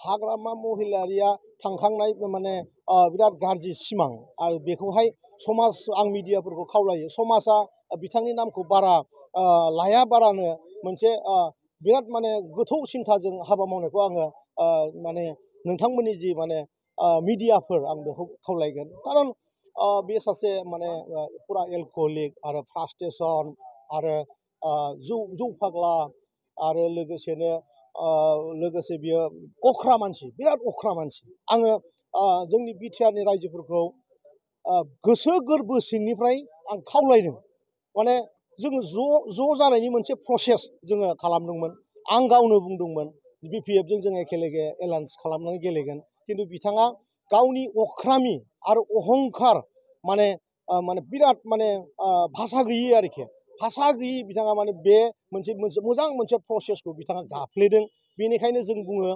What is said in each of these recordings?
हाग्रामा महिलारिया थांखांनाय माने बिराद गाज्रि सिमां आरो बेखौहाय समाज आं मिडियाफोरखौ खावलायो समाजा बिथांनि नामखौ बारा लाया बारानो मोनसे बिराद माने गोथौ सिन्थाजों हाबा मावनायखौ आङो माने नोंथांमोननि जि माने मिडियाफोर आं बेखौ खावलायगोन खारन बे सासे माने पुरा एलकहलिक आरो फ्रास्ट्रेसन आरो जौ फाग्ला आरो लोगोसे बियो अख्रा मानसि बिराद अख्रा मानसि आङो जोंनि बिटिआरनि रायजोफोरखौ गोसो गोरबो सिंनिफ्राय आं खावलायदों माने जोङो ज' जानायनि मोनसे प्रसेस जोङो खालामदोंमोन आं गावनो बुंदोंमोन बिपिएफजों जों एखेलेगे एलायन्स खालामनानै गेलेगोन खिन्थु बिथाङा गावनि अख्रामि आरो अहंखार माने बिराद माने भाषा गैयि आरोखि भाषा गैयि बिथाङा माने बे मोनसे मोजां मोनसे प्रसेसखौ बिथाङा गाफ्लेदों बेनिखायनो जों बुङो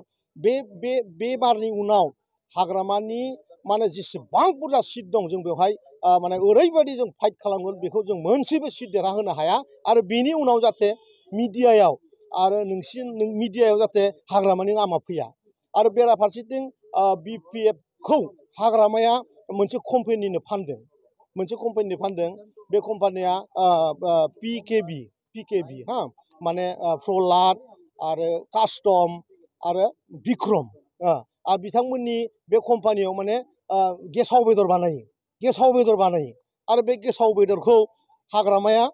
बे बारनि उनाव हाग्रामानि माने जेसेबां बुरजा सिट दं जों बेवहाय माने ओरैबायदि जों फाइट खालामगोन बेखौ जों मोनसेबो सिट देरहाहोनो हाया आरो बेनि उनाव जाहाथे मिडियायाव आरो मिडियायाव जाहाथे हाग्रामानि नामा फैया आरो बेराफारसेथिं बिपिएफखौ हाग्रामाया मोनसे कम्पानिनो फानदों बे कम्पानिया पिकेबि हा माने प्रलाद आरो कास्टम आरो बिक्रम बिथांमोननि बे कम्पानियाव माने गेसाव बेदर बानायो आरो बे गेसाव बेदरखौ हाग्रामाया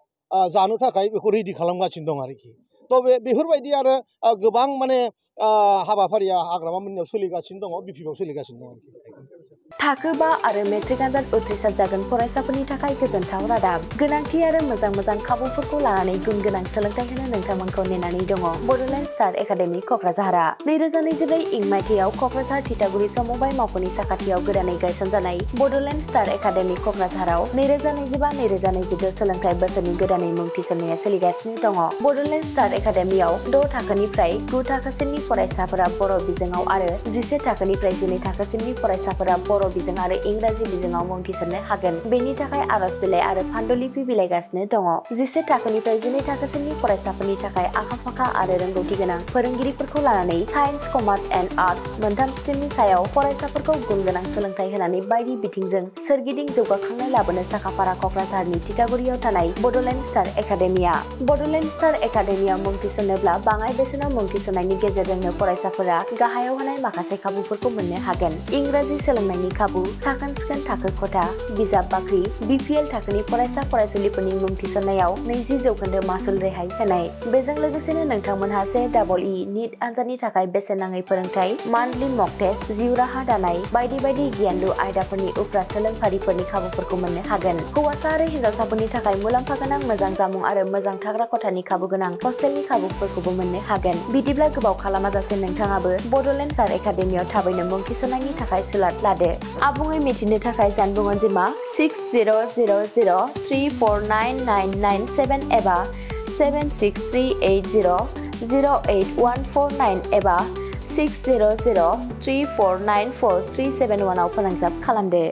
जानो थाखाय बेखौ रेडि खालामगासिनो दं आरोखि थ' बेफोरबायदि आरो गोबां माने हाबाफारिया हाग्रामा मोननियाव सोलिगासिनो दङ बिपिएफआव सोलिगासिनो दं थाखो 5 आरो मेट्रिक आनजाद उथ्रिसार जागोन फरायसाफोरनि थाखाय गोजोनथाव रादाब गोनांथि आरो मोजां खाबुफोरखौ लानानै गुन गोनां सोलोंथाइ होनो नोंथांमोनखौ नेनानै दङ बड'लेण्ड स्टार एकाडेमि क'क्राझारआ 2024 इं मायथाइयाव क'क्राझार थिथागुरि समबाय मावख'नि साखाथियाव गोदानै गायसनजानाय बड'लेण्ड स्टार एकाडेमि क'क्राझाराव 2025-2026 सोलोंथाइ बोसोरनि गोदानै मुं थिसननाया सोलिगासिनो दङ बड'लेण्ड स्टार एकाडेमियाव 6 थाखोनिफ्राय 9 थाखोसिमनि फरायसाफोरा बर' बिजोङाव आरो 11 थाखोनिफ्राय 12 थाखोसिमनि फरायसाफोरा बर' बिजों आरो इंराजि बिजोङाव मुं थिसननो हागोन बेनि थाखाय आर'ज बिलाइ आरो फान्डुलिपि बिलाइगासिनो दङ 11 थाखोनिफ्राय 12 थाखोसिमनि फरायसाफोरनि थाखाय आखा-फाखा आरो रोंगौथि गोनां फोरोंगिरिफोरखौ लानानै साइन्स कमार्स एन्ड आर्टस मोनथाम स्ट्रिमनि सायाव फरायसाफोरखौ गुन गोनां सोलोंथाइ होनानै बायदि बिथिंजों सोरगिदिं जौगाखांनाय लाबोनो साखाफारा क'क्राझारनि थिथागुरियाव थानाय बड'लेण्ड स्टार एकाडेमिया बड'लेण्ड स्टार एकाडेमियाव मुं थिसननोब्ला बाङाइ बेसेनाव मुं थिसननायनि गेजेरजोंनो फरायसाफोरा गाहायाव होनाय माखासे खाबुफोरखौ मोननो हागोन इंराजि सोलोंनायनि खाबु साखोन-सिखोन थाखो खथा बिजाब बाख्रि बिपिएल थाखोनि फरायसा फरायसुलिफोरनि मुं थिसननायाव 20% मासुल रेहाय होनाय बेजों लोगोसेनो नोंथांमोनहा JEE नीट आनजादनि थाखाय बेसेन नाङै फोरोंथाय मान्थलि मक टेस्ट जिउ राहा दानाय बायदि आयदाफोरनि उफ्रा सोलोंफारिफोरनि खाबुफोरखौ मोननो हागोन हौवासा आरो हिन्जावसाफोरनि थाखाय मुलाम्फा गोनां मोजां जामुं आरो मोजां थाग्रा खथानि खाबु गोनां हस्टेलनि खाबुफोरखौबो मोननो हागोन बिदिब्ला गोबाव खालामाजासे नोंथाङाबो बड'लेण्ड स्टार एकाडेमियाव थाबैनो मुं थिसननायनि थाखाय सुलाद लादो आबुङै मिथिनो थाखाय जानबुं अनजिमा 6000349997 एबा 7638008149 एबा 6003494371 आव फोनांजाब खालामदो।